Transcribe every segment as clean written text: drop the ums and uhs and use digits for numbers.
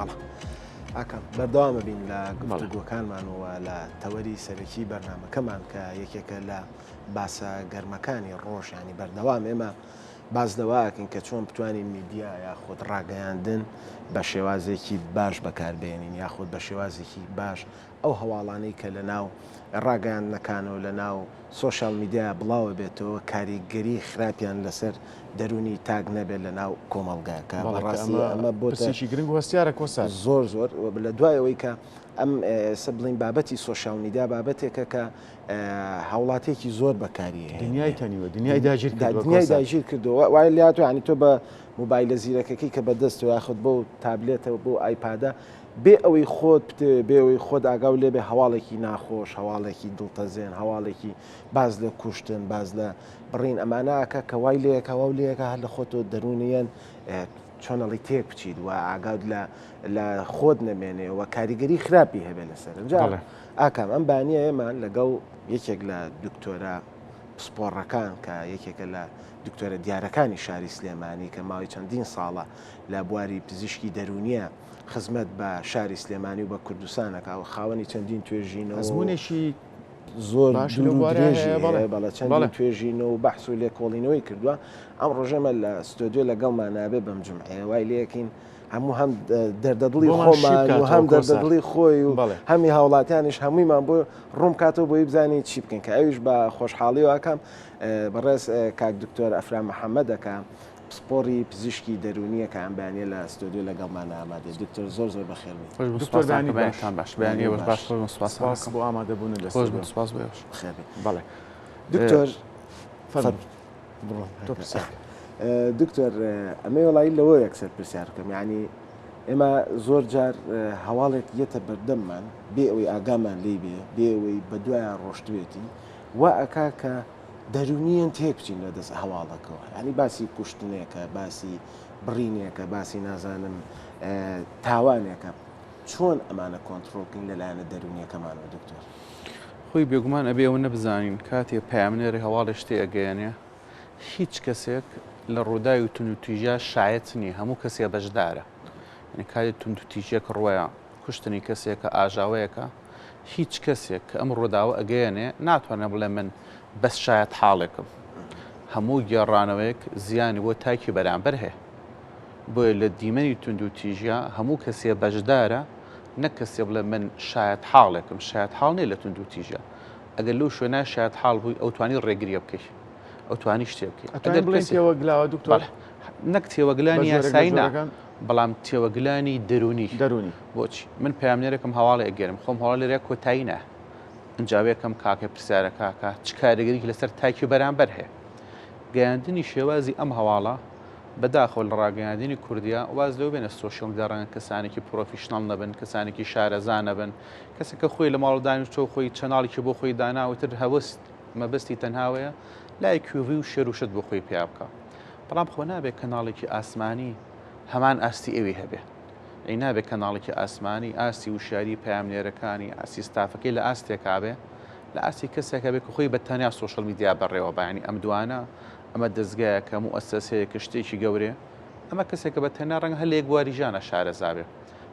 بەڵێ ئاکام بەردەوامە بین لە گفتوگۆکانمان و لە تەوەری سەرەکی بەرنامەکەمان کە یەکێکە لە باسە گەرمەکانی ڕۆژ ینی بەردەوام ئێمە باس لەوە ئەکەین کە چۆن بتوانین میدیا یاخود ڕاگەیاندن بە شێوازێکی باش بەکاربێنین یاخود بە شێوازێکی باش ئەو هەواڵانەی کە لە ناو ڕاگەیاندنەکان و لە ناو سۆشیال میدیا بڵاوە بێتەوە کاریگەری خراپیان لەسەر دەروونی تاک نەبێت لە ناو کۆمەڵگا کە بەڕاستی ئەمە بۆ پرسێکی گرنگ و هەستیارە کۆسار. زۆر زۆر لە دوای ئەوەی کە ئەم ئێستا بڵین بابەتی سۆشیال میدیا بابەتێکە کە هاوڵاتیەکی زۆر بەکاری هەیە. دنیای تەنیوە، دنیای داگیر کردووە. دنیای داگیر کردووە. وای لێهاتووە یانی تۆ بە مۆبایلە زیرەکەکەی کە بەدەستەوە یاخود بەو تابلێتەوە بەو ئایپادە بێ ئەوەی خۆت بتەوێ بێ ئەوەی خۆت ئاگاو لێ بێ هەواڵێکی ناخۆش هەواڵێکی دڵتەزێن هەواڵێکی باز لە کوشتن باز لە بڕین ئەمانە ئەکا کە وای لێکا واو لێکا هەر لە خۆتەوە دەروونیەن چۆنەڵی تێک بچیت و ئاگاوت لە لە خۆت نەمێنێ و کاریگەری خراپی هەبێ لەسەر جا ئاکام ئەم بانیە ئێمە لەگەڵ یەکێک لە دکتۆرە پسپۆڕەکان کە یەکێکە لە دکتۆرە دیارەکانی شاری سلێمانی کە ماوەی چەندین ساڵە لە بواری پزیشکی دەروونیە خزمەت بە شاری سلێمانی و بە کوردستان ئەکا و خاوەنی چەندین توێژینەوە و ئەزموونێکی زۆر باشی دوور لەو و بوارە درێژی هەیە، بەڵێ هەیە بەڵێ چەندین بەڵێ. توێژینەوە و بەحس و لێکۆڵینەوەی کردووە ئەم ڕۆژێمە لە ستۆدیۆ لەگەڵمان نابێ بەم جومعەیە وای لێکەین هەموو هەم دەردەدڵی بۆمان شی خۆمان و بکاتەوە هەم کۆسار. دەردەدڵی خۆی و بەڵێ. هەمی هاوڵاتیانیش هەموویمان بۆ ڕوون بکاتەوە بۆی بزانین چی بکەین کە ئەویش بە خۆشحاڵی واکەم بەڕێز کاک دکتۆر ئەفرام محەممەدە کە پسپۆڕی پزیشکی دەروونییە کە ئەم بەیانییە لە ستۆدیۆ لەگەڵمانە ئامادەیە. دکتۆر زۆر زۆر بەخێر بێی. خۆش بن دکتۆر سوپاستان بەیانیت کە باش. بەیانتان باش. بەیانی بەیانیت ئێوەش باش باش. خۆش بن سوپاستان سپاس ئەکەم. بۆ ئامادەبوونت لە خۆش بن ستۆدیۆ. سوپاس بۆ ئێوەش. بەخێر بێی. بەڵێ. دکتۆر فەرموو. فەرموو. بڕۆ تۆ پرسیار بکە. دکتۆر ئەمەی وەڵایی لەوە یەکسەر پرسیار بکەم یانی ئێمە زۆر جار هەواڵێک یەتە بەردەممان بێ ئەوەی ئاگامان لێی بێ بێ ئەوەی بەدوایا ڕۆشتبێتی وا ئەکا کە دەروونیەن تێک بچین لە دەست هەواڵەکەوە یانی باسی کوشتنێکە باسی بڕینێکە باسی نازانم تاوانێکە چۆن ئەمانە کۆنتترۆل بکەین لە لایەنە دەروونیەکەمانەوە دکتۆر؟ خۆی بێگومان ئەبێ ئەوە نەبزانین کاتێ پەیامنێری هەواڵێ شتێ ئەگەیەنێ هیچ کەسێک لە ڕووداوی توندوتیژیا شایەت نییە هەموو کەسێ بەشدارە یعنی کاتێ توندوتیژیەک ڕوەیە کوشتنی کەسێکە ئاژاوەیەکە هیچ کەسێک کە ئەم ڕووداوە ئەگەیەنێ ناتوانێ بڵێ من بەس شایەت حاڵێکم هەموو گێڕانەوەیەک زیانی بۆ تاکی بەرامبەر هەیە بۆیە لە دیمەنی توندوتیژیا هەموو کەسێ بەشدارە نەک کەسێ بڵێ من شایەت حاڵێکم شایەت حاڵ نیە لە توندوتیژیا ئەگەر لەو شوێنە شایەت حاڵ بووی ئەو توانی ڕێگریە بکەی ئەو توانی شتێ بکەی ئەگەر بڵێن تێوەگلاوە دکتۆر نەک تێوەگلانی یاسایی نا بەڵام تێوەگلانی دەروونی دەروونی بۆچی من پەیامنێرێکم هەواڵێ ئەگەرم خۆم هەواڵ لێرە کۆتایی نا ئینجا وێکەم کاکە پرسیارە کاکە چ کاریگەریی لەسەر تاکی بەرامبەر هەیە گەیاندنی شێوازی ئەم هەواڵە بەداخەوە لە ڕاگەیاندنی کوردیا واز لەوە بێنە سۆشیال میدیا ڕەنگە کەسانێکی professional نەبن کەسانێکی شارەزا نەبن کەسێک کە خۆی لە ماڵ دانیشتووە خۆی channel ێکی بۆ خۆی داناوە تر هەوەس مەبەستی تەنهاوەیە لایک و view و share و شت بۆ خۆی پیا بکە بەڵام خۆ نابێت کەناڵێکی ئاسمانی هەمان ئاستی ئەوی هەبێ ئەی نابێت کەناڵێکی ئاسمانی ئاستی وشیاری پەیامنێرەکانی ئاستی ستافەکەی لە ئاستێکا بێ لە ئاستی کەسێکە بێ کە خۆی بە تەنیا سۆشیال میدیا بەڕێوە بانی ئەم دوانە ئەمە دەزگایەکە موئەسەسەیەکە شتێکی گەورەیە ئەمە کەسێکە بە تەنیا ڕەنگە هەر لە یەک بواری ژیانە شارەزا بێ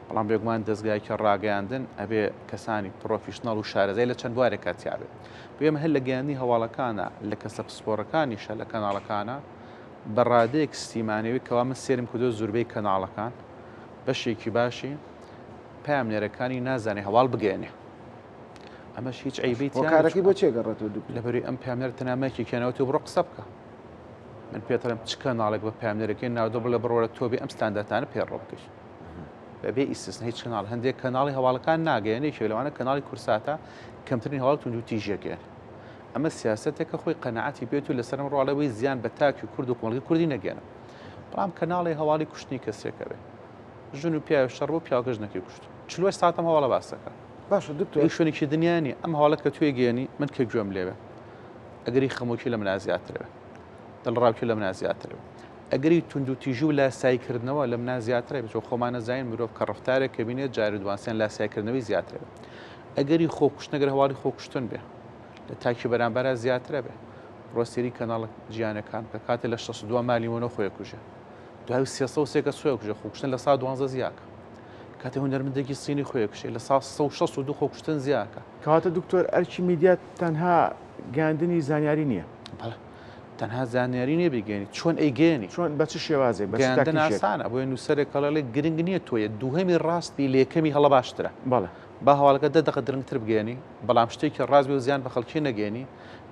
بەڵام بێگومان دەزگایەکی ڕاگەیاندن ئەبێ کەسانی professional و شارەزای لە چەند بوارێکا تیا بێ بۆیە ئێمە هەر لە گەیاندنی هەواڵەکانە لە کەسە پسپۆڕەکانیشە لە کەناڵەکانە بە ڕادەیەک ستیمانەوەی کەوا من سێرم کردووە زوربەی کەناڵەکان بەشێکی باشی پەیامنێرەکانی نازانێ هەواڵ بگەیەنێ ئەمەش هیچ عەیبەی تیا نییە. هۆکارەکەی بۆ چیە گەڕێتەوە دکتۆر؟ لەبەروی ئەم پەیامنێرە تەنها مایکێکیان ناوەتەوە بڕۆ قسە بکە. من پێت دەڵێم چ کەناڵێک بە پەیامنێرەکەی ناودە بڵێ بڕۆرە تۆ بێ ئەم ستانداتانە پەیڕەو بکەیت. بەبێ ئیستسنا هیچ کەناڵ هەندێک کەناڵی هەواڵەکان ناگەیەنێ یەکێک لەوانە کەناڵی کورساتە کەمترین هەواڵ توندوتیژیەکەیان. ئەمە سیاسەتێکە خۆی قەناعەتی پێێت و لەسەرم ڕواڵەوەی زیان بە تاکی کورد و کۆمەڵگەی کوردی نەگەێنم. بەڵام کەناڵی هەواڵی کوشتنی کەسێکە بێ. ژن و پیاوێ شەڕ بوو پیاوەکە ژنەکەی کوشت. 48 ساعت ئەم هەواڵە باسەکە. باشە دکتۆر. هیچ شوێنێکی دنیا نییە ئەم هەواڵە کە توێ گەیەنی من کە گوێم لێ بێ ئەگەری خەمۆکی لە منا زیاتر بێ دڵڕاوکێ لە منا زیاتر بێ ئەگەری توندوتیژی و لاساییکردنەوە لە منا زیاترە بێت خۆمان نەزانین مرۆڤ کە ڕەفتارێک کە بینێت جاری دوانسیان لاساییکردنەوەی زیاترە بێت ئەگەری خۆکوشتن ئەگەر هەواڵی خۆکوشتن بێ لە تاکی بەرامبەرا زیاترە بێ ڕۆ سێری کەناڵە جیانەکان کە کاتێ لە 62 مالی مۆنۆ خۆی کوژێ دوای 303 کەس خۆی کوژێ خۆکوشتن لە سا 12 زیاکە. کاتێ هونەرمەندێکی سینی خۆی کوشێ لە سا 162 خۆکوشتن زیاکە. کەواتە دکتۆر ئەرکی میدیا تەنها گەیاندنی زانیاری نییە. بەڵێ تەنها زانیاری نییە بیگەیەنی، چۆن ئەیگەیەنی؟ چۆن بە چ شێوازێک بە چ گەیاندن تاکتیکێک؟ ئاسانە، بۆیە نووسەرێک ئەڵێ گرنگ نییە تۆیە دووهەمی ڕاست بی لە یەکەمی هەڵە باشترە. بەڵێ. با هەواڵەکە دە دەقە درەنگتر بگەیەنی، بەڵام شتێکی ڕاست بێ و زیان بە خەڵکی نەگەیەنی،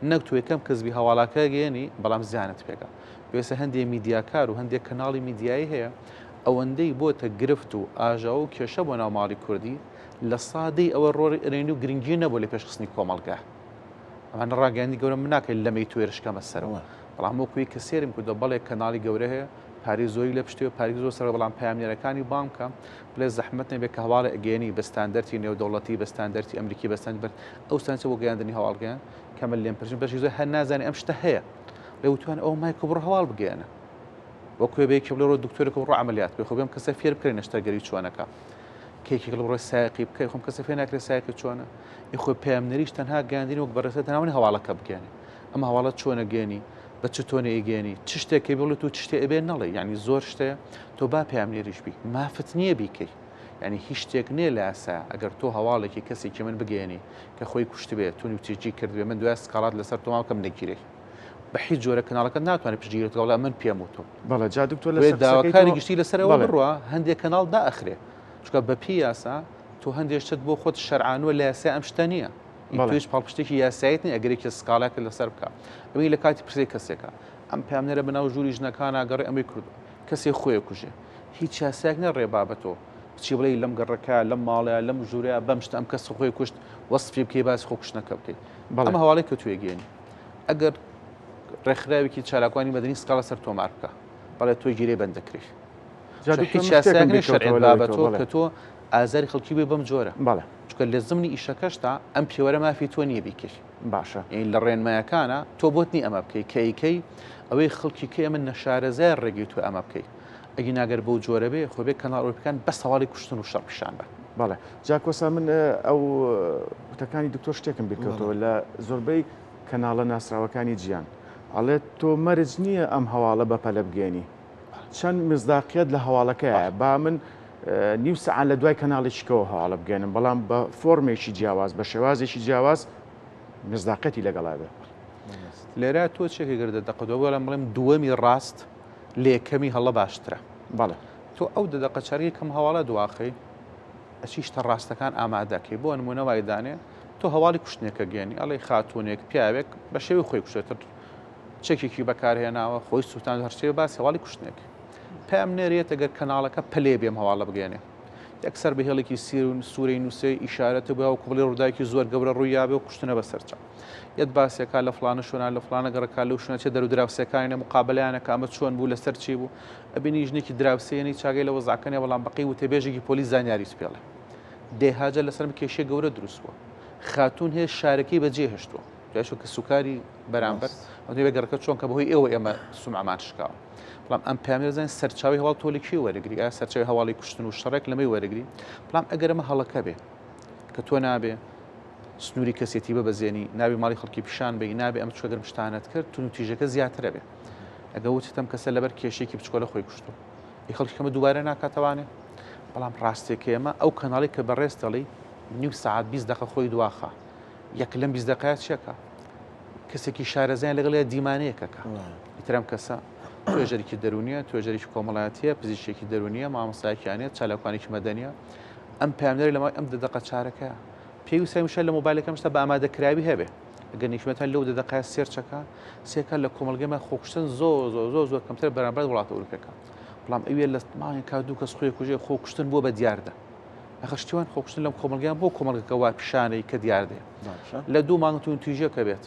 نەک تۆ یەکەم کەس بی هەواڵەکە گەیەنی بەڵام زیانت پێگا. پێویستە هەندێ میدیاکار و هەندێک کەناڵی میدیایی هەیە ئەوەندەی بۆتە گرفت و ئاژاوە و کێشە بۆ ناو ماڵی کوردی لە سادەی ئەوە ڕۆڵی ئەرێنی و گرنگی نەبوو لە پێشخستنی کۆمەڵگا. ئەمانە ڕاگەیاندنی گەورە من ناکەی لەمەی تۆ هێرش کەمە سەرەوە بەڵام وەکوی کە سێرم کردووە بەڵێ کەناڵی گەورە هەیە پارەی زۆری لە پشتەوە پارەی زۆر سەرەوە بەڵام پەیامنێرەکانی بانگ بکە بڵێ زەحمەت نەبێت کە هەواڵە ئەگەیەنی بە ستاندەرتی نێودەوڵەتی بە ستاندەرتی ئەمریکی بە ستاندەرت ئەو ستاندەرتە بۆ گەیاندنی هەواڵ گەیان کە من لێم پرسیم بەشی زۆر هەر نازانێ ئەم شتە هەیە لێ وتوان ئەو مایکۆ بڕۆ هەواڵ بگەیەنە وەکوێ بە یەکێ بڵێ ڕۆ دکتۆرێکە بڕۆ عەمەلیات بکەی خۆ بێم کەسە فێر بکرێ نەشتەرگەری چۆنەکە کێکی گڵ بڕۆی سایەقی بکەی خۆم کەسە فێر ناکرێ سایەقی چۆنە ئی خۆی پەیامنێریش تەنها گەیاندنی وەک بەڕێزت تەنها نیە هەواڵەکە بگەیەنێ ئەم هەواڵە چۆنە گەیەنی بە چ تۆنێ ئەیگەیەنی چ شتێک کە بڵێت و چ شتێ ئەبێ نەڵێ یعنی زۆر شتێ تۆ با پەیامنێریش بی مافت نییە بیکەی یعنی هیچ شتێک نییە لە یاسا ئەگەر تۆ هەواڵێکی کەسێکی من بگەیەنی کە خۆی کوشتبێ توندوتیژی کردبێ من دوای سکاڵات لەسەر تۆمار بکەم نەگیرێی بە هیچ جۆرە کەناڵەکە ناتوانێت پشتگیری بکات وەڵا من پێم وتوم. بەڵێ جا دکتۆر لەسەر قسەکەی تۆ داواکاری گشتی لەسەر ئەوە بەڵێ. بڕوا هەندێک کەناڵ دائەخرێ چونکە بە پێی یاسا تۆ هەندێک شتت بۆ خۆت شەرعانوە لە یاسای ئەم شتە نییە ئی بەڵێ. تۆ هیچ پاڵپشتێکی یاساییت نییە ئەگەر یەکێ سکاڵاکت لەسەر بکا ئەوی لە کاتی پرسەی کەسێکە ئەم پەیامنێرە بەناو ژووری ژنەکانا گەڕێ ئەمەی کردووە کەسێ خۆی ئەکوژێ هیچ یاسایەک نییە ڕێ با بە تۆ بچی بڵێی لەم گەڕەکە لەم ماڵەیە لەم ژوورەیە بەم شتە ئەم کەسە خۆی کوشت وەسفی بکەی باسی خۆکوشتنەکە بکەی بەڵێ. ئەم هەواڵەی کە تۆ ئەگەیەنی ئەگەر ڕێکخراوێکی چالاکوانی مەدەنی سکاڵا سەر تۆمار بکە بەڵێ تۆ گیرەی بەند دەکرێی جا دکتۆر هیچ من شتێکم یاسایەک نییە بیرکەوتەوە شەرعیەت لەوەی با بە تۆ تۆ بەڵێ. کە تۆ ئازاری خەڵکی بێ بەم جۆرە بەڵێ. چونکە لە زمنی ئیشەکەشتا ئەم پێوەرە مافی تۆ نییە بیکەی باشە. یعنی لە ڕێنمایەکانە تۆ بۆت نییە ئەمە بکەی کە ئەیکەی ئەوەی خەڵکی کەی ئەمە نەشارەزای ڕێگەی تۆ ئەمە بکەی ئەگینا گەر بەو جۆرە بێ خۆ بێ کەناڵ ئەوروپیەکان بەس هەواڵی کوشتن و شەڕ پیشان بەن. بەڵێ جا کۆسا من ئەو وتەکانی دکتۆر شتێکم بیرکەوتەوە لە زۆربەی کەناڵە ناسراوەکانی جیان ئەڵێت تۆ مەرج نییە ئەم هەواڵە بە پەلە بگەێنی چەند مزداقیت لە هەواڵەکەیە با من نیو سەعات لە دوای کەناڵێکیکەوە هەواڵە بگەێنم بەڵام بە فۆرمێکی جیاواز بە شێوازێکی جیاواز مزداقەتی لەگەڵا بێ. لێرە تۆ چێکی گردە دەقەوە بەڵام بڵێم دووەمی ڕاست لە یەکەمی هەڵە باشترە. بەڵێ. تۆ ئەو دە دەقە چارەکی کەم هەواڵە دواخەی ئەچی شتە ڕاستەکان ئامادەکەی بۆ نمونە وای دانێ تۆ هەواڵی کوشتنێکە گەێنی ئەڵێ خاتونێک پیاوێک بە شێوی خۆی کوشێتر چەکێکی بەکارهێناوە خۆی سووتان هەرچێ باس هەواڵی کوشتنێک پەیام نێرێت ئەگەر کەناڵەکە پلێ بێم هەواڵە بگەێنێ یەکسەر بە هێڵێکی سیر و سوورەی نووسێ ئیشارەتە بۆ کوڵی ڕووداوێکی زۆر گەورە ڕوویابێ و کوشتنە بەسەرچاو یەت باسێکا لە فڵانە شوێنا لە فڵانە گەڕەکا لەو شوێنە چێ دەرو دراوسێکانی مقابلەیانە کە ئەمە چۆن بوو لەسەر چی بوو ئەبینی ژنێکی دراوسێنی چاگەی لە وەزعەکە نیە بەڵام بەقەی وتەبێژێکی پۆلیس زانیاریت پێڵێ دێهاجە لەسەرم کێشەی گەورە دروست بووە خاتوون هەیە شارەکەی بەجێ هێشتووە دوایشۆ کەسوکاری بەرامبەر ئەو بێ گەڕەکە چۆن کە بەهۆی ئێوە ئێمە سومعەمان شکاوە بەڵام ئەم پەیامە زانین سەرچاوی هەواڵ تۆ لە کێ وەرەگری ئایا سەرچاوی هەواڵی کوشتن و شەڕێک لەمەی وەرەگری بەڵام ئەگەر ئەمە هەڵەکە بێ کە تۆ نابێ سنووری کەسێتی ببەزێنی، نابێ ماڵی خەڵکی پیشان بەی، نابێ ئەم چونکە گەر شتانەت کرد توندوتیژەکە زیاترە بێ. ئەگە وتت ئەم کەسە لەبەر کێشەیەکی بچکۆلە خۆی کوشتووە. ئی خەڵکی کەمە دووبارە ناکاتەوانێ. بەڵام ڕاستیەکەی ئەمە ئەو کەناڵی کە بەڕێز دەڵێی نیو سەعات 20 دەقە خۆی دواخا. یەک لەم 20 دەقەیە چیەکە؟ کەسێکی شارەزایان لەگەڵیا دیمانەیەکەکە. ئیتر ئەم کەسە توێژەرێکی دەروونیە، توێژەرێکی کۆمەڵایەتیە، پزیشکێکی دەروونیە، مامۆستایەکیانە، چالاکوانێکی مەدەنیە. ئەم پەیامنێرە لە ماوەی ئەم دە دەقە چارەکەیە پێویستە هەمیشە لە مۆبایلەکەم شتە بە ئامادەکراوی هەبێ ئەگەر نیشمەتان لەو دە دەقەیە سێرچەکە سێکە لە کۆمەڵگەی خۆکوشتن زۆر زۆر زۆر زۆر کەمتر بەرامبەر وڵاتە ئەوروپیەکان بەڵام ئەوێ لە مانگێکا دوو کەس خۆی کوژێ خۆکوشتن بووە بە دیاردە ئەخە شتیوان خۆکوشتن لەم کۆمەڵگەیان بۆ کۆمەڵگەکە وا پیشانەی کە دیاردەیە لە دوو مانگ توندوتیژیەکە بێت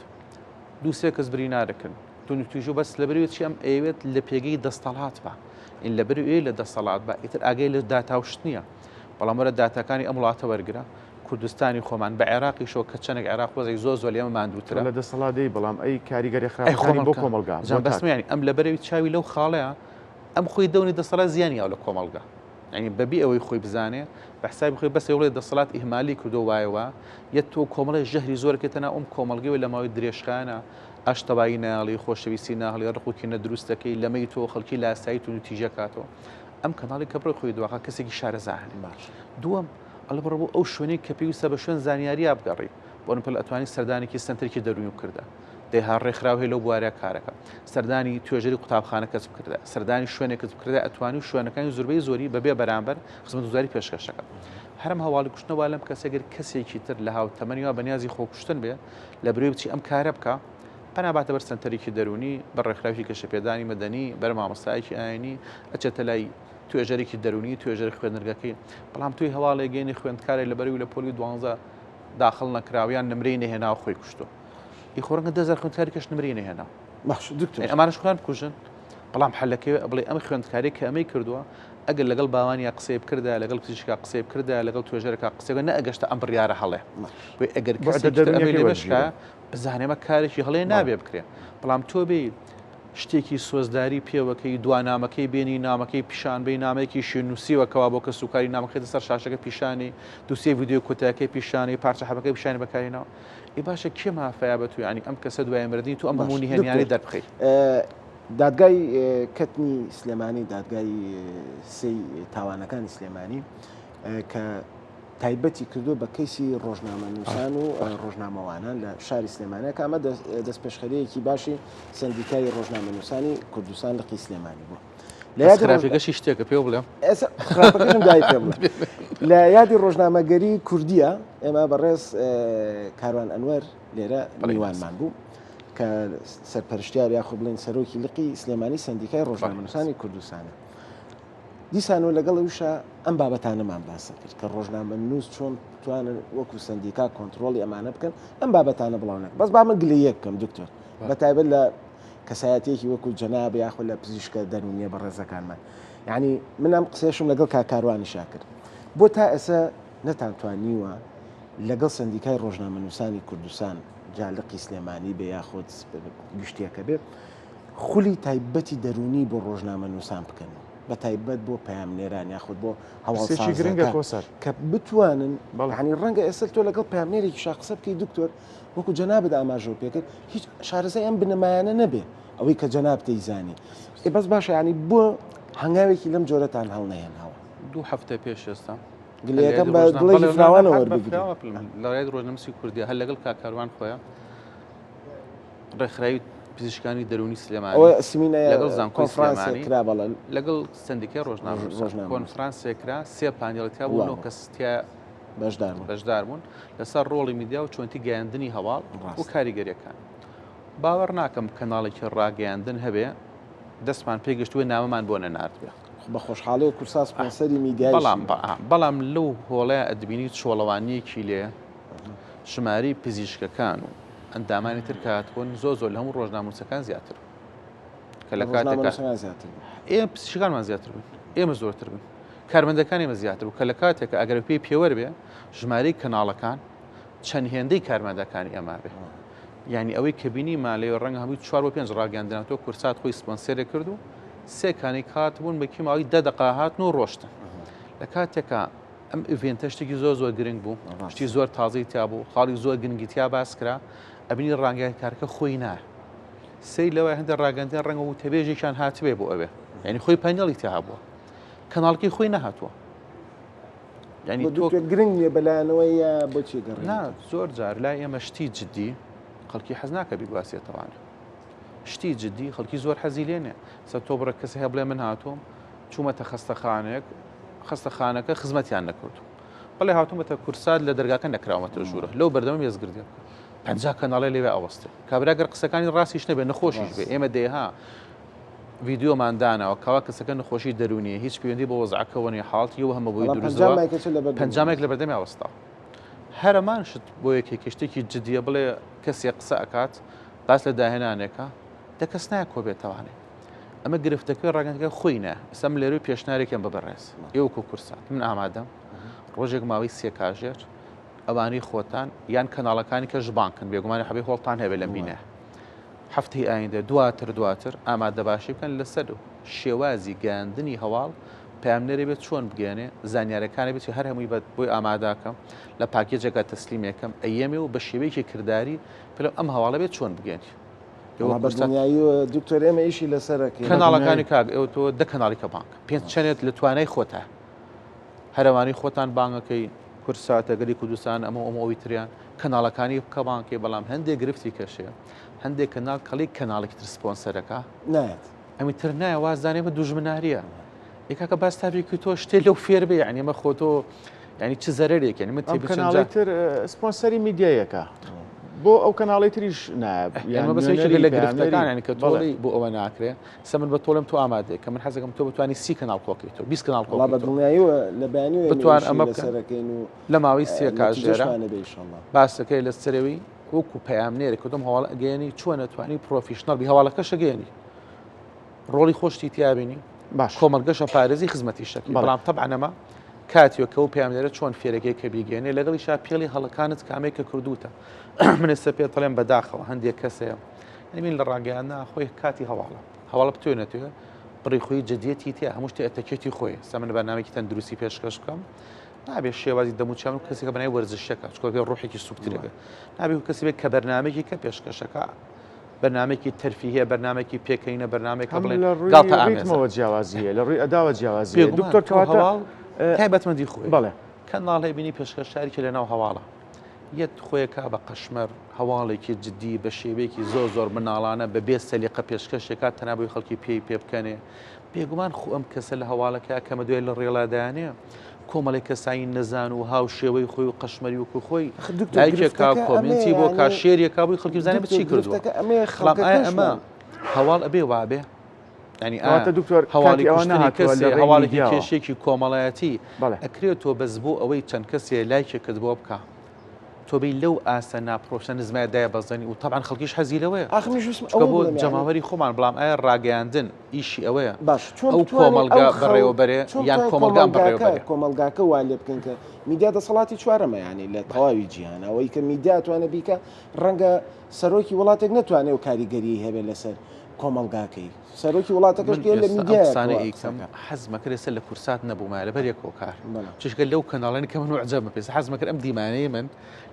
دوو سێ کەس برینارەکەن توندوتیژ و بەس لەبەرئەوەی چی ئەم ئەیەوێت لە پێگەی دەستەڵات بە ئین لەبەرئەوەی لە دەسەڵات بە ئیتر ئاگای لە داتا و شت نییە بەڵام وەرە داتاکانی ئەم وڵاتە وەرگرە کوردستانی خۆمان بە عێراقیشەوە کە چەندێک عێراق وەزعی زۆر زۆر لێمە ماندووترە. لە دەسەڵات دێی بەڵام ئەی کاریگەریە خراپەکانی بۆ کۆمەڵگا جا بەس یانی ئەم لەبەرەوی چاوی لەو خاڵەیە ئەم خۆی دەونی دەسەڵات زیانی یاوە لە کۆمەڵگا یانی بەبی ئەوەی خۆی بزانێ بە حسابی خۆی بەس ئەوڵێ دەسەڵات ئیهمالی کردو وایە وا یە تۆ کۆمەڵێ ژەهری زۆرەکەیتە ناو ئەم کۆمەڵگەوە لە ماوەی درێژخایەنە ئاشتەوایی نایەڵی خۆشەویستی ناهڵی ڕق و کینە دروست دەکەی لەمەی تۆ خەڵکی لاسایی توندوتیژەکاتەوە. ئەم کەناڵی کە بڕۆی خۆی دواخە کەسێکی شارەزا هەنێ باش دووەم ئەڵێ بڕۆ بۆ ئەو شوێنەی کە پێویستە بە شوێن زانیاریا بگەڕی بۆ نمپل ئەتوانی سەردانێکی سەنتەرێکی دەروونی بکردە دەیها ڕێکخراو هەیە لەو بوارە کارەکە سەردانی توێژەری قوتابخانەکەت بکردە سەردانی شوێنێکت بکردە ئەتوانی و شوێنەکانی زۆربەی زۆری بەبێ بەرامبەر خزمەتگوزاری پێشکەشەکە هەرم هەواڵی کوشتنە وا لەم کەسێک گەر کەسێکی تر لە هاوتەمەنی وا بەنیازی خۆکوشتن بێ لە برۆی بچی ئەم کارە بکە پەنا باتە بەر سەنتەرێکی دەروونی، بەر ڕێکخراوێکی گەشەپێدانی مەدەنی، بەر مامۆستایەکی ئاینی، ئەچێتە لای توێژەرێکی دەروونی، توێژەری خوێندنگەکەی. بەڵام تۆی هەواڵێک گەینی خوێندکارێک لەبەرەوی لە پۆلی دوانزە داخڵ نەکراوە یان نمرەی نەهێناوە خۆی کوشتووە. ئی خۆ ڕەنگە 10,000 خوێندکاری کەش نمرەی نەهێناوە. باش دکتۆر. ئەمانەش خۆیان بکوژن؟ بەڵام حەلەکەی بڵێ ئەم خوێندکارێک کە ئەمەی کردووە ئەگەر لەگەڵ باوانیا قسەی بکردایە لەگەڵ پزیشکا قسەی بکردایە لەگەڵ توێژەرەکە قسەی بکردایە نەئەگەشتە ئەم بڕیارە هەڵەیە. بۆیە ئەگەر کەسێکی تر ئەمەی لێ بشکایە بزانێ ئەمە کارێکی هەڵەیە نابێ بکرێ بەڵام تۆ بێ شتێکی سۆزداری پێوەکەی دوا نامەکەی بێنی نامەکەی پیشان بەی نامەیەکی شی نووسیوە کەوا بۆ کەسوکاری نامەکەی سەر شاشەکە پیشانی دوسێ ڤیدیۆ کۆتایەکەی پیشانی پارچە حەبەکەی پیشانی بەکارینەوە ئی باشە کێ مافەیە بە تو ینی ئەم کەسە دوای مردنی تو ئەم هەموو نهێنیانەی دەربخەی دادگای کەتنی سلێمانی دادگای سێی تاوانەکانی سلێمانی کە تایبەتی کردووە بە کەیسی ڕۆژنامەنووسان و ڕۆژنامەوانان لە شاری سلێمانە کە ئەمە دەستپێشخەریەکی باشی سندیکای ڕۆژنامەنووسانی کوردستان لقی سلێمانی بوو. لە یادی خراپەکەشی شتێکە پێ بڵێم خراپەکەشم دای پێ بڵێم لە یادی ڕۆژنامەگەری کوردیە ئێمە بەڕێز کاروان ئەنوەر لێرە میوانمان بوو کە سەرپەرشتیار یاخۆ بڵێن سەرۆکی لقی سلێمانی سندیکای ڕۆژنامەنووسانی کوردستانە. دیسانەوە لەگەڵ ئەویشا ئەم بابەتانەمان باسە کرد کە ڕۆژنامەنووس چۆن بتوانن وەکو سەندیکا کۆنترۆڵی ئەمانە بکەن ئەم بابەتانە بڵاو نەکەن بەس با من گلەیەک بکەم دکتۆر بە تایبەت لە کەسایەتیەکی وەکو جەناب یاخود لە پزیشکە دەروونیە بەڕێزەکانمان یعنی من ئەم قسەیەشم لەگەڵ کاک کاروانیشا کرد بۆ تا ئێستا نەتانتوانیوە لەگەڵ سەندیکای ڕۆژنامەنووسانی کوردستان جا لقی سلێمانی بێ یاخود گشتیەکە بێ خولی تایبەتی دەروونی بۆ ڕۆژنامەنووسان بکەن بە تایبەت بۆ پەیامنێران یاخود بۆ پرسێکی گرنگە هەواڵسازەکان کۆسەر. کە بتوانن بەڵێ. یانی ڕەنگە ئێستا تۆ لەگەڵ پەیامنێرێکیشا قسە بکەی دکتۆر وەکو جەنابت ئاماژەو پێکرد هیچ شارەزای ئەم بنەمایانە نەبێ ئەوەی کە جەنابت دەیزانی ئێ بەس باشە یانی بۆ هەنگاوێکی لەم جۆرەتان هەڵنەهێناوە؟ دوو هەفتە پێش ئێستا گلەیەکەم بە دڵێکی فراوانەوە وەربگری. لە یادی ڕۆژنامەنووسی کوردی هەر لەگەڵ کاک کاروان خۆیان ڕێکخراوی پزیشکانی دەروونی سلێمانی لەگەڵ زانکۆی سلێمانی کرا بەڵێن لەگەڵ سندیکای ڕۆژنامەنووسان کۆنفرانسێک کرا سێ پانێڵ تیا بوو نۆ کەس تیا بەشدار بوون بەشدار بوون لەسەر ڕۆڵی میدیا و چۆنتی گەیاندنی هەواڵ و کاریگەریەکان باوەڕ ناکەم کەناڵێکی ڕاگەیاندن هەبێ دەستمان پێگەشتووە نامەمان بۆ نەناردبێ بە خۆشحاڵی و کورسا سپۆنسەری میدیای بەڵام بەڵام لەو هۆڵەیە ئەدبینی چۆڵەوانیەکی لێ ژمارەی پزیشکەکان و ئەندامانی تر کە هاتبوون زۆر زۆر لە هەموو ڕۆژنامەنووسەکان زیاتر بوو کە لە کاتێکا زیاتر بوو ئێ پزیشکانمان زیاتر بوون ئێمە زۆرتر بوون کارمەندەکان ئێمە زیاتر بوو کە لە کاتێکە ئەگەر پێی پێوەر بێ ژمارەی کەناڵەکان چەند هێندەی کارمەندەکانی ئێمە بێ یعنی ئەوەی کە بینیمان لێ ڕەنگە هەمووی چوار بۆ پێنج ڕاگەیاندران تۆ کورسات خۆی سپۆنسەرێ کرد و سێ کانی کات بوون بەکی ماوەی دە دەقە هاتن و ڕۆشتن لە کاتێکا ئەم event ە شتێکی زۆر زۆر گرنگ بوو شتی زۆر تازەی تیا بوو خاڵی زۆر گرنگی تیا باس کرا ئەبینی ڕاگەیاندکارەکە خۆی نا سەیر لەوە هەندێک ڕاگەندن ڕەنگە وتەبێژێکیان هاتبێ بۆ ئەوێ یعنی خۆی پەنجەڵی تیا هەبووە کەناڵکی خۆی نەهاتووە یعنی تۆ گرنگ نییە بەلایەنەوەی یا بۆچی گەڕ نا زۆر جار لای ئێمە شتی جدی خەڵکی حەز ناکە بیگوازێتەوانە شتی جدی خەڵکی زۆر حەزی لێ نیە سە تۆ بڕە کەس هەیە بڵێ من هاتووم چوومەتە خەستەخانەیەک خەستەخانەکە خزمەتیان نەکردو بەڵێ هاتوومەتە کورسات لە دەرگاکە نەکراومەتە ژوورە لەو بەردەمە مێزگردێ بکە 50 کەناڵێ لەوێ ئەوەستێ کابرا گەر قسەکانی ڕاستیش نەبێ نەخۆشیش بێ ئێمە دەیها ڤیدیۆمان داناوە کەوا کەسەکە نەخۆشی دەرونیە هیچ پەیوەندی بە وەزعەکەوە نیە حاڵەتی ئەو هەمە بۆی دروست بووە 50 مایک لە بەردەمی ئەوەستا هەرەمان شت بۆ یەکێکی شتێکی جدیە بڵێ کەسێ قسە ئەکات باس لە داهێنانێکە دە کەس نایە کۆبێتەوانێ ئەمە گرفتەکەی ڕاگەندەکە خۆی نە ئێستا من لێرەی پێشنارێکیان بە بەڕێز ئێوە کو کورسات من ئامادەم ڕۆژێک ماوەی سێ کاژێر ئەوانەی خۆتان یان کەناڵەکانی کەش بانکن بێگومانی حەبی هۆڵتان هەبێ لەم بینە هەفتەی ئایندە دواتر دواتر ئامادەباشی بکەن لەسەر شێوازی گەیاندنی هەواڵ پەیامنێرێ بێت چۆن بگەێنێ زانیارەکانی بچێ هەر هەمووی بە بۆی ئاماداکەم لە پاکێجێکا تەسلیمێکەم ئەیەمێ و بە شێوەیەکی کرداری پلە ئەم هەواڵە بێت چۆن بگەێنی. بەدڵنیایی دکتۆر ئێمە ئیشی لەسەرەکەی کەناڵەکانی کاک ئێوە تۆ دە کەناڵی کە بانک پێنج چەنێت لە توانای خۆتە هەرەوانی خۆتان بانگەکەی کورساتە گەلی کوردستان ئەمە ئەمە ئەوی تریان کەناڵەکانی بکە بانکەی بەڵام هەندێک گرفتی کەشێ هەندێک کەناڵ کەڵی کەناڵێکی تر سپۆنسەرەکە نایەت ئەمی تر نایە وازدانێ بە دوژمناریە ئێ کاکە باس تاوێکی تۆ شتێ لەو فێر بێ یعنی ئەمە خۆ تۆ یعنی چ زەرەرێک یعنی من تێ کەناڵی تر سپۆنسەری میدیایەکە بۆ ئەو کەناڵی تریش نایە بەس یەکێک لە گرفتەکان یعنی کە تۆڵی بۆ ئەوە ناکرێ سە من بە تۆڵم تۆ ئامادەی کە من حەزەکەم تۆ بتوانی 30 کەناڵ کۆکەیتەوە 20 کەناڵ کۆکەیتەوە بە دڵنیاییەوە لە بەیانی بتوان ئەمە لەسەرەکەین و لە ماوەی سێ کاژێرە باسەکەی لە سەرەوەی وەکو پەیامنێرێک کە تۆم هەواڵ ئەگەیەنی چۆن ئەتوانی professional بی هەواڵەکەش ئەگەیەنی ڕۆڵی خۆشتی تیابینی باش کۆمەڵگەشە پارێزی خزمەتی شەکی بەڵام تەبعەن ئەمە کاتیوە کە و پەیامنێرە چۆن فێرەکەی کە بیگەێنێ لەگەڵیشا پێڵی هەڵەکانت کامێک کە کردوتە من ئێستا پێ دەڵێم بەداخەوە هەندێک کەسەیە من لە ڕاگەیاندنا خۆی کاتی هەواڵە هەواڵە بتوێ نەتوێ بڕی خۆی جدیەتی تیا هەموو شتێ ئەتەکێتی خۆی سە من بەرنامێکی تەندروستی پێشکەش بکەم نابێت شێوازی دەموچاوم کەسێکە بەناوی وەرزشەکە چکۆ پێ ڕۆحێکی سوکترەکە نابێت کەسی بێت کە بەرنمێکی کە پێشکەشەکە بەرنمێکی تەرفیهەیە بەرنمێکی پێکەینە بەرنمێک بڵێ لە ڕووی ڕیتمەوە جیاوازیە لە ڕووی ئەداوە جیاوازی دکتۆر کەواتە تایبەتمەندی خۆی بەڵێ کەناڵێ بینی پێشکەشارێکی لە ناو هەواڵە یەت خۆیەکا بە قەشمەر هەواڵێکی جدی بە شێوەیەکی زۆر زۆر مناڵانە بە بێ سەلیقە پێشکەشێکات تەنها بۆی خەڵکی پێی پێ بکەنێ بێگومان خۆ ئەم کەسە لە هەواڵەکە کەمە دوای لە ڕێڵادانێ کۆمەڵێک کەسانی نەزان و هاوشێوەی خۆی و قەشمەری وەکو خۆی لایکێکا کۆمێنتی بۆ کا شێریەکا بووی خەڵکی بزانێ بە چی کردووە بەڵام ئایا ئەمە هەواڵ ئەبێ وابێ ینی ئاواتە دکتۆر هەواڵی کوشتنی کەسێ هەواڵێکی کێشێکی کۆمەڵایەتی ئەکرێت تۆ بەس بۆ ئەوەی چەند کەسێ لایکێکت بۆ بکە تۆ بی لەو ئاستە ناپرۆفشنە نزمایە دایە بەزێنی و تەبعەن خەڵکیش حەزی لەوەیە ئاخ منیش ویستم چونکە ئەوە بۆ بڵێم یانی جەماوەری خۆمان بەڵام ئایا ڕاگەیاندن ئیشی ئەوەیە باش چۆن ئەو بتوانین کۆمەڵگا ئەو خەڵ بەڕێوەبەرێ چۆن یان بتوانین کۆمەڵگا ئەم کۆمەڵگاکە بەڕێوەبەرێ؟ کۆمەڵگاکە وا لێ بکەین کە میدیا دەسەڵاتی چوارەمە یانی لە تەواوی جیهان ئەوەی کە میدیا توانێ بیکا ڕەنگە سەرۆکی وڵاتێک نەتوانێ و کاریگەریی هەبێ لەسەر کۆمەڵگاکەی سەرۆکی وڵاتەکەش من کێ لە ئێستا ئەم میدیایەکەوە قسانەی قسە ئەیکەم کە. حەزمە کرد ئێستا لە کورسات نەبوومایە لەبەر یەک هۆکار بەڵێ. چونکە لەو کەناڵانەی کە من وعجەبم پێ حەزمە کرد ئەم دیمانەی من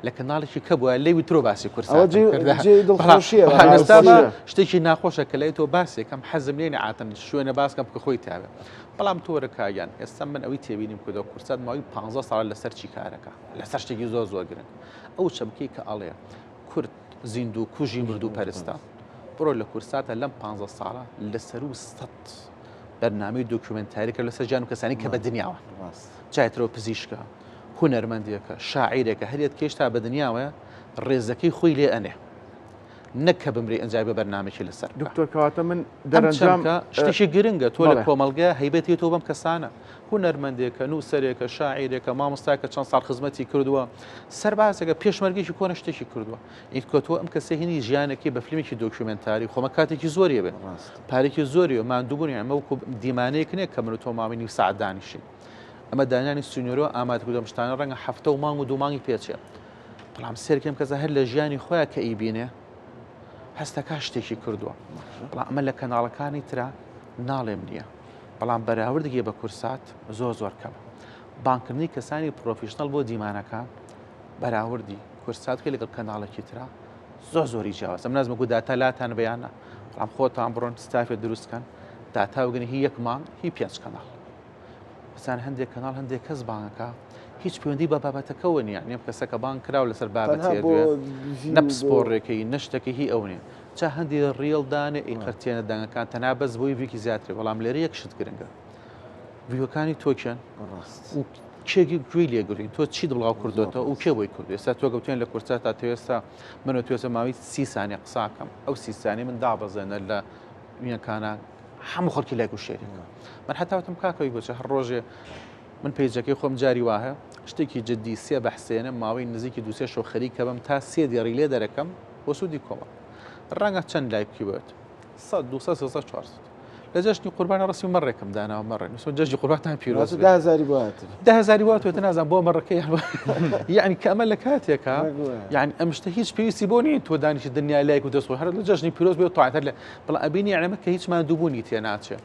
لە کەناڵێکی کە بووە لەوی ترۆ باسی ئەوە کورساتم جێ کردا جێی بەڵام دڵخۆشییە بەڵام ئێستا بەڕاستی. بە شتێکی ناخۆشە کە لای تۆ باسێکم حەزم لێ نیە عاتەن شوێنە باسکەم کە خۆی تیاوێ بەڵام تۆ وەرە کاک گیان ئێستا من ئەوەی تێبینیم کردەوە کورسات ماوەی 15 ساڵە لەسەر چی کارەکە لەسەر شتێکی زۆر زۆر گرنگ ئەو چەمکەی کە ئەڵێ کورد زیندوو کوژی مردوو پەرستە بڕۆ لە کورساتە لەم 15 ساڵە لە سەرو سەد بەرنامەی دۆکیومنتاری کرد لەسەر ژیان و کەسانی کە بە دنیاوە جایترەوە پزیشکە هونەرمەندێکە شاعیرێکە هەرێت کێشتا بە دنیاوەیە ڕێزەکەی خۆی لێ ئەنێ نەک کە بمری ئەنجای بە بەرنامێکی لەسەر دکتۆر کەواتە من دەرەنجام شتێکی گرنگە تۆ لە کۆمەڵگە هەیبەتی تۆ بەم کەسانە هونەرمەندێکە نووسەرێکە شاعیرێکە مامۆستاکە چەند ساڵ خزمەتی کردووە سەربازێکە پێشمەرگێکی کۆنە شتێکی کردووە ئیتکۆ تۆ ئەم کەسە هینی ژیانەکەی بە فیلمێکی دۆکیومێنتاری خۆمە کاتێکی زۆری بێ پارێکی زۆری و ماندووبوونی ئەمە وەکو دیمانەیەک نییە کە من و تۆ ماوەی نیو سەعات دانیشین ئەمە دانانی سینۆرۆ ئامادە کردم شتانە ڕەنگە هەفتە و مانگ و دوو مانگی پێچێ بەڵام سێرکەم کەسە هەر لە ژیانی خۆیان کە ئیبینێ هەستەکە شتێکی کردووە بەڵام ئەمە لە کەناڵەکانی ترا ناڵێم نییە بەڵام بەراوردگی بە کورسات زۆر زۆر کەمە بانکردنی کەسانی professional بۆ دیمانەکان بەراوردی کورسات بکەی لەگەڵ کەناڵێکی ترا زۆر زۆری جیاوازە من نازم گو داتا لاتان بەیانە بەڵام خۆتان بڕۆن ستافێ دروست کەن داتا بگەن هی یەک مانگ هی پێنج کەناڵ بزان هەندێک کەناڵ هەندێک کەس بانگەکە هیچ پەیوەندی بە بابەتەکەەوە نییە نیم کەسەکە بانگ کراو لەسەر بابەتێ نە پسپۆڕێکەی نەشتەکە هی ئەو نیە چا هەندی reel دانێ ئی قەرتێنە دەنگەکان تەنها بەس بۆی view ێکی زیاترێ بەڵام لێرە یەک شت گرنگە view ەکانی تۆ کێن و کێ گوێی لێگرین تۆ چیت بڵاو کردوێتەوە و کێ بۆی کرد ئێستا تۆ گەوتێن لە کورسات تا تێستا من و توێسە ماوەی سی سانیە قساکەم ئەو سی سانی من دابەزێنە لە وینەکانە هەموو خەڵکی لایک و share ی من حتا وتم کاکەوەی بۆچە هەر ڕۆژێ من page ەکەی خۆم جاری وایە شتێکی جدی سێ بەحسێنە ماوەی نزیکی دوسێ شەو خەریکە بم تا سێ دێڕی لێ دەرەکەم بۆ سوودی کۆمەڵ ڕەنگە چەند لایکی بێت 100 200 300 400 لە جەژنی قوربانە ڕەسمی مەڕێکم داناوە مەڕێ نووسم جەژنی قوربانتان پیرۆز بێت. دە هەزاری بۆ هاتن. دە هەزاری بۆ هاتووە نازانم بۆ مەڕەکەی یعنی کە ئەمە لە کاتێکە یعنی ئەم شتە هیچ پێویستی بۆ نییە تۆ دانیشی دنیا لایک و دەست خۆش هەر لە جەژنی پیرۆز بێت تاعەت لە بەڵام ئەبینی یعنی ئەمە کە هیچ ماندووبوونی تێ ناچێ.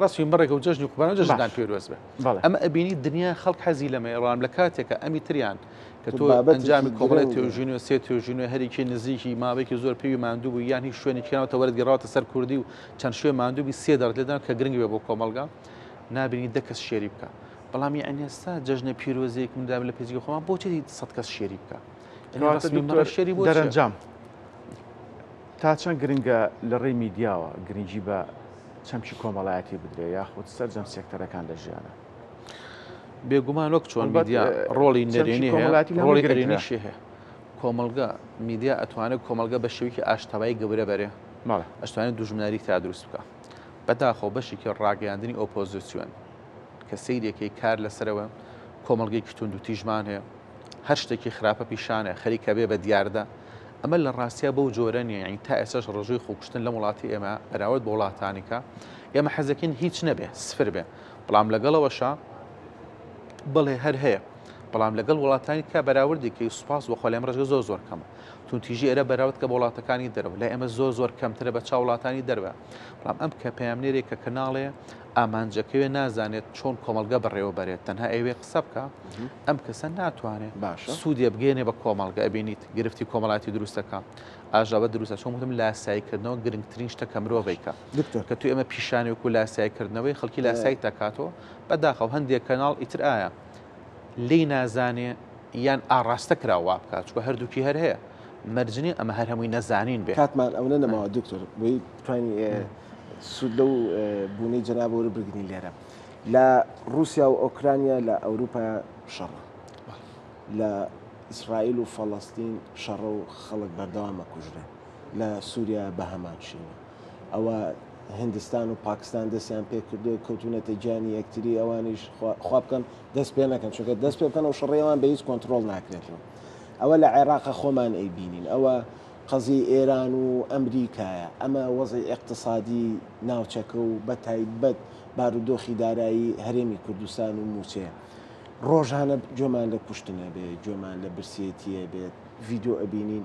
ڕسمی مەڕێکە و جەژنی قوربان و جەژنتان باش. پیرۆز بێ. بەڵێ. ئەمە ئەبینی دنیا خەڵک حەزی لەمەیە بەڵام لە کاتێکە ئەمی تریان کە تۆ تۆ بابەتێکی ئەنجامی کۆمەڵی گرنگە. توێژینەوە سێ توێژینەوە هەریکی نزیکی ماوەیەکی زۆر پێوی ماندوو بوو یان هیچ شوێنێکی ناوتە وەرت گەڕاوەتە سەر کوردی و چەند شوێن ماندوو بی سێ دەڕت لێدان کە گرنگ بێ بۆ کۆمەڵگا نابینی دە کەس share ی بکە بەڵام یعنی ئێستا جەژنە پیرۆزێک من دام لە page ی خۆمان بۆچی 100 کەس share ی بکە یعنی کەواتە ڕسمی دکتۆر مەڕە share ی بۆ چیە؟ دەرەنجام تا چەند گرنگە لە ڕێی میدیاوە گرنگی بە چەمکی کۆمەڵایەتی بدرێ یاخود سەرجەم سێکتەرەکان لە ژیانە؟ بێگومان وەک چۆن ئەڵبەت میدیا ڕۆڵی چەمکی نەرێنی هەیە کۆمەڵایەتی لە هەمووی ڕۆڵی گرنگترە. ئەرێنیشی هەیە کۆمەڵگە میدیا ئەتوانێت کۆمەڵگە بە شێوەیەکی ئاشتەوایی گەورە بەرێ بەڵێ. ئەشتوانێت دوژمناری تیا دروست بکە بەداخەوە بەشێکی ڕاگەیاندنی ئۆپۆزیسیۆن کە سەیرێکی کار لەسەرەوە کۆمەڵگەیەکی توندوتیژمان هەیە هەر شتێکی خراپە پیشانە خەریکە بێ بە دیاردە ئەمە لە ڕاستیا بەو جۆرە نییە یعنی تا ئێستاش ڕێژەی خۆکوشتن لەم وڵاتی ئێمە بەراورد بە وڵاتانیکە ئێمە حەزەکەین هیچ نەبێ سفر بێ بەڵام لەگەڵەوەشا بەڵێ هەر هەیە بەڵام لەگەڵ وڵاتانی کە بەراوردێکی سوپاس بۆ خوا لەم ڕێژە زۆر زۆر کەمە توندتیژی ئێرە بەراورد کە بۆ وڵاتەکانی دەرەوە لای ئێمە زۆر زۆر کەمترە بە چاو وڵاتانی دەرەوە بەڵام ئەم کە پەیامنێرێک کە کەناڵێ ئامانجەکەوێ نازانێت چۆن کۆمەڵگە بەڕێوە بەرێت تەنها ئەوێ قسە بکە ئەم کەسە ناتوانێت باشە سوودێ بگەێنێ بە کۆمەڵگە ئەبینیت گرفتی کۆمەڵاتی دروستەکە ئاژاوە دروستە چۆن وتم لاساییکردنەوە گرنگترین شتە کە مرۆڤێکە دکتۆر کە تو ئێمە پیشانێک و لاساییکردنەوەی خەڵکی لاسایی دەکاتەوە بەداخەوە هەندێک کەناڵ ئیتر ئایا لێی نازانێ یان ئاڕاستە کرا وا بکات چونکە هەردووکی هەر هەیە مەرج نییە ئەمە هەر هەمووی نەزانین بێ. کاتمان ئەونە نەماوە دکتۆر بۆی بتوانین سوود لەو بوونەی جەنابەوە وەربگرین لێرە لە ڕووسیا و ئۆکرانیا لە ئەوروپا شەڕە لە ئیسرائیل و فەڵەستین شەڕە و خەڵک بەردەوام ئەکوژرێن لە سووریا بە هەمان شێوە ئەوە هندستان و پاکستان دەستیان پێکردو کەوتونەتە گیانی یەکتری ئەوانیش خوا بکەن دەست پێ نەکەن چونکە دەست پێ بکەن و شەڕی ئەوان بە هیچ کۆنترۆڵ ناکرێتەوە ئەوە لە عێراقە خۆمان ئەیبینین ئەوە قەزیەی ئێران و ئەمریکایە ئەمە وەزعی ئیقتسادی ناوچەکە و بە تایبەت بارودۆخی دارایی هەرێمی کوردستان و مووچەیە ڕۆژانە گوێمان لە کوشتنە بێ گوێمان لە برسێتیە بێت ڤیدیۆ ئەبینین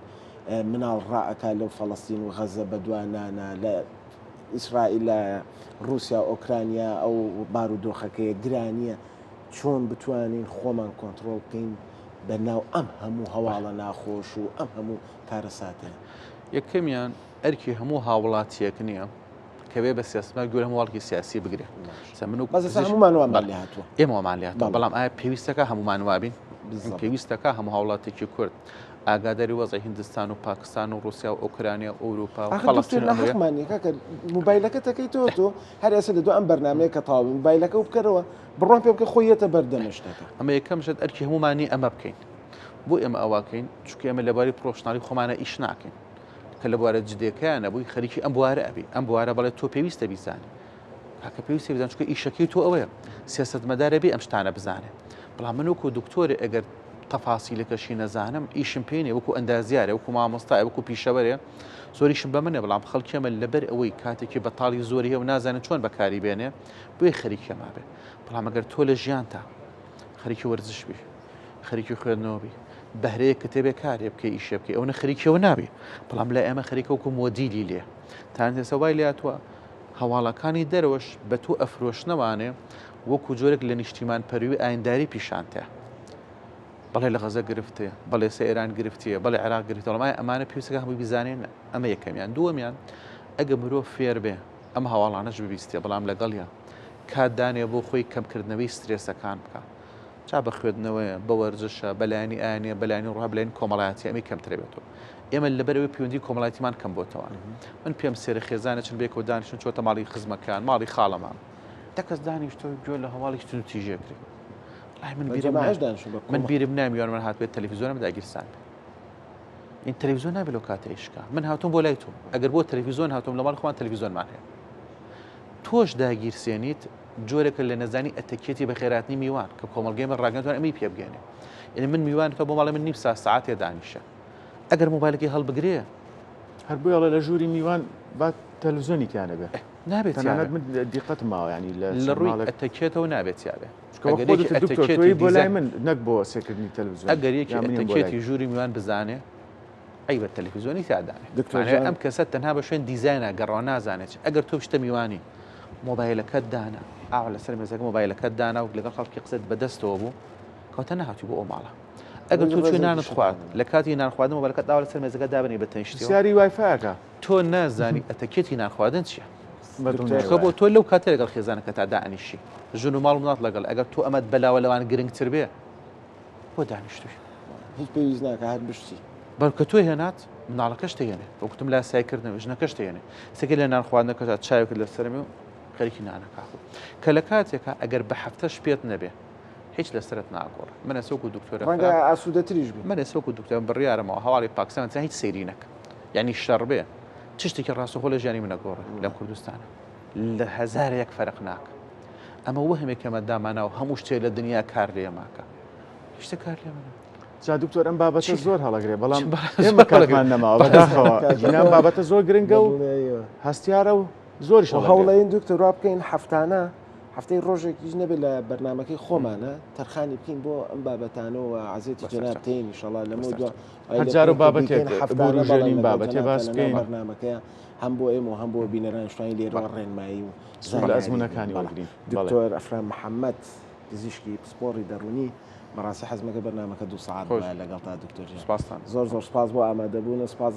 مناڵ ڕائەکا لەو فەڵەستین و غەزە بەدوا نانا لە ئیسرائیل لە ڕوسیا و ئۆکرانیا ئەو بارودۆخەکەیە گرانیە چۆن بتوانین خۆمان کۆنتڕۆڵ بکەین بە ناو ئەم هەموو هەواڵە ناخۆش و ئەم هەموو کارەساتەیە؟ یەکەمیان ئەرکی هەموو هاوڵاتیەک نییە کە بێ بە سیاسەتمەدار گوێ لە هەموو هەواڵێکی سیاسی بگرێ. سە من و بەس ئێستا هەموومان وامان لێ هاتووە. ئێمە وامان لێ هاتووە بەڵێ. بەڵام ئایا پێویستەکە هەموومان وابین؟ بالضبط. پێویستەکە هەموو هاوڵاتێکی کورد ئاگاداری وەزعی هیندستان و پاکستان و ڕوسیا و ئۆکرانیا و ئەوروپا و ئاخر دکتۆر فەڵەستین و ئەمریکا ناحەقمان نییە کاکە موبایلەکەت ئەکەیتەوە تۆ هەر ئێستا لە دوای ئەم بەرنامەیە کە تەواو بوو موبایلەکە و بکەرەوە بڕوام پێ بکە خۆی یەتە بەردەم شتەکە. ئەمە یەکەم شت ئەرکی هەموومان نییە ئەمە بکەین. بۆ ئێمە ئەوە کەین؟ چونکە ئێمە لە بواری professional ی خۆمانە ئیش ناکەین. کە لە بوارە جدێکەیان نەبووی خەریکی ئەم بوارە ئەبی. ئەم بوارە بەڵێ تۆ پێویستە بیزانی. کاکە پێویستە بیزانی چونکە ئیشەکەی تۆ ئەوەیە. سیاسەتمەدارە بێ ئەم شتانە بزانێ. بەڵام من وەکو دکتۆرێ ئەگەر تەفاسیلەکەشی نەزانم ئیشم پێ نییە وەکو ئەندازیارێ وەکو مامۆستایە وەکو پیشەوەرێ زۆریشم بە منە بەڵام خەڵکی ئەمە لەبەر ئەوەی کاتێکی بەتاڵی زۆری هەیە و نازانێت چۆن بەکاری بێنێ بۆیە خەریکی ئەمە بێ بەڵام ئەگەر تۆ لە ژیانتا خەریکی وەرزش بی خەریکی خوێندنەوە بی بەهرەیە کە تێبێ کارێ بکەی ئیشێ بکەی ئەوە خەریکیەوە نابی بەڵام لای ئێمە خەریکە وەکو مۆدیلی لێ تا ئێستا وای لێهاتووە هەواڵەکانی دەرەوەش بە تۆ ئەفرۆشنەوانێ وەکو جۆرێک لە نیشتیمان پەروی ئاینداری پیشانتە بەڵێ لە غەزە گرفتێ بەڵێ سە ئێران گرفتیە بەڵێ عێراق گرفتە بەڵام ئایا ئەمانە پێویستەکە هەمووی بزانێن ئەمە یەکەمیان دووەمیان ئەگە مرۆڤ فێر بێ ئەم هەواڵانەش ببیستێ بەڵام لەگەڵیا کات دانێ بۆ خۆی کەمکردنەوەی سترێسەکان بکا جا بە خوێندنەوەیە بە وەرزشە بە لایەنی ئاینیە بە لایەنی ڕوحە بە لایەنی کۆمەڵایەتی ئەمەی کەمترە بێتەوە ئێمە لەبەرەوەی پەیوەندی کۆمەڵایەتیمان کەم بۆتەوە من پێم سێرە خێزانە چن بێکەوە دانیشتن چۆتە ماڵی خزمەکان ماڵی خاڵەمان دە کەس دانیشتۆ گوێ لە هەواڵی توند و تیژێ کرێ وەڵای من بیرم من بیرم نامیوان من هاتبێت تەلەفیزیۆنم داگیرسان بێ این تەلەڤیزیۆن نابێت لەو کاتە ئیشکا من هاتوم بۆ لای تۆ ئەگەر بۆ تەلەڤیزیۆن هاتوم لە ماڵی خۆمان تەلەڤیزیۆنمان هەیە تۆش داگیرسێنیت جۆرێکە لە نەزانی ئەتەکێتی بەخێراتنی میوان کە کۆمەڵگەی من ڕاگەندوان ئەمەی پێ بگەێنێ یعنی من میوان تۆ بۆ ماڵی من نیو سا ساعتێ دانیشە ئەگەر مۆبایلەکەی هەڵبگرێ هەر بۆیە لە ژووری میوان با تەلەڤیزیۆنی تیا نەبێ نابێت تەنانەت من دیقەتم ماوە ینی لە لە ڕووی ئەتەکێتەوە نابێت تیاێ بۆ لای من نەک بۆ سێکردنی تەلەڤیزیۆن ئەگەر یەکی ئەتەکێتی ژووری میوان بزانێ ئەی بە تەلەڤیزیۆنی تیادانێ ئەم کەسە تەنها بە شوێن دیزاینا گەڕەوە نازانێت ئەگەر تۆ بشتە میوانی. مۆبایلەکەت دانا ئاوا لەسەر مێزەکە مۆبایلەکەت دانا و لەگەڵ خەڵکی قسەت بەدەستەوە بوو کەواتە نەهاتووی بۆ ئەو ماڵە. ئەگەر تۆ چووی نانت خوارد لە کاتی نان خواردن مۆبایلەکەت ئاوا لەسەر مێزەکە دابنێ بە تەنیشتیەوە. پرسیاری وایفایەکە. تۆ نازانی ئەتەکێتی نان خواردن چییە. چونکە بۆ تۆ لەو کاتە لەگەڵ خێزانەکەتا دائەنیشی ژن و ماڵ و مناڵت لەگەڵ ئەگەر تۆ ئەمەت بەلاوە لەوان گرنگتر بێ بۆ دانیشتووی. هیچ پێویست ناکا هەر بشچی. بەڵکە تۆ هێنات مناڵەکەش تێنێ وەکوتم لاسایی کردنەوە ژنەکەش تێنێ سەکە لە نان خواردنەکەدا چاوێکت لەسەرمێ و خەریکی نانەکە کە لە کاتێکا ئەگەر بە هەفتەش پێت نەبێ هیچ لەسەرت ناگۆڕێ من ئێستا وەکو دکتۆرە ڕەنگە ئاسوودەتریش بی من ئێستا وەکو دکتۆر بڕیارمەوە هەواڵی پاکستان تا هیچ سەیری نەکەم یعنی شەڕ بێ چ شتێکی ڕاستەخۆ لە ژیانی منە گۆڕێ لەم کوردستانە لە هەزارێک فەرق ناکە ئەمە وەهمێک کەمە داماناو هەموو شتێ لە دنیا کار لێماکە هیچ شتێک کار لێمە جا دکتۆر ئەم بابەتە زۆر هەڵەگرێ بەڵام ئێمە کاتمان نەماوە بەداخەوە ئەم بابەتە زۆر گرنگە و هەستیارە و زۆریش هەوڵەین دکتۆر وا بکەین هەفتانە هەفتەی ڕۆژێکیش نەبێت لە بەرنمەکەی خۆمانە تەرخانی بکەین بۆ ئەم بابەتانەوە عزیێتی جەنابتین ئینشەڵا لەمە دو هەر و بابەتێک هەفتانە بابەتێ باس بکەین بەرنمەکەیە هەم بۆ ئێمە و هەم بۆ بینەران شتانی لێرەوە ڕێنمایی و لە ئەزمونەکانی وەرگین دکتۆر ئەفرام محەممەد پزیشکی پسپۆڕی دەڕوونی بەڕاستی حەزمەکە بەرنمەکە دو ساعت لەگەڵ تا دکتۆر سپاستان زۆر زۆر سپاس بۆ ئامادەبوون و سپاس.